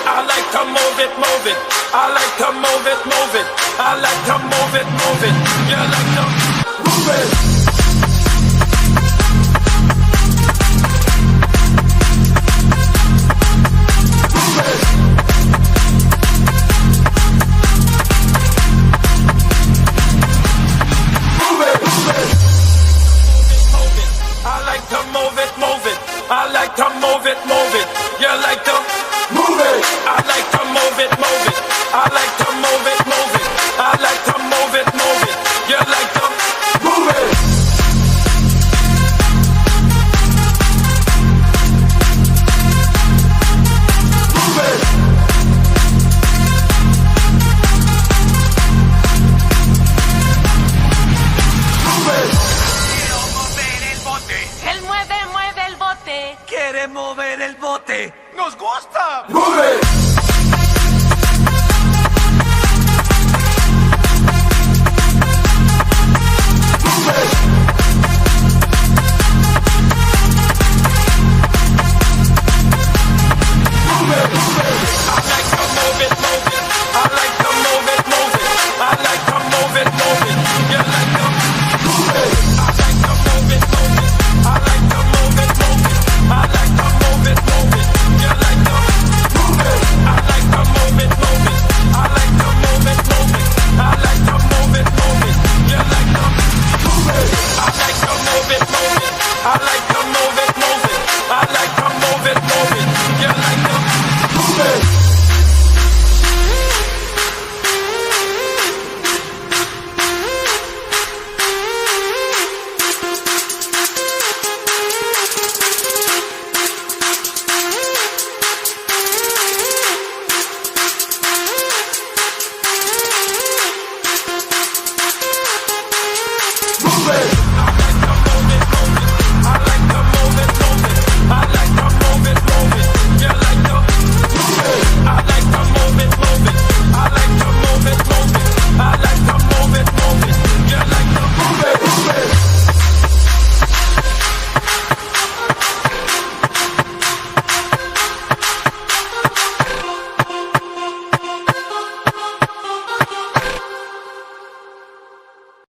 I like to move it, move it. I like to move it, move it. I like to move it, move it. You like to move it. I like to move it, move it. I like to move it, move it. You like to move it. I like to move it, move it. I like to move it, move it. I like to move it, move it. You like to move it. Move it. Move it. Quiero mover el bote. Él mueve, mueve el bote. Quiere mover el bote. ¡Nos gusta! Move it. Move it. Move it, move it. I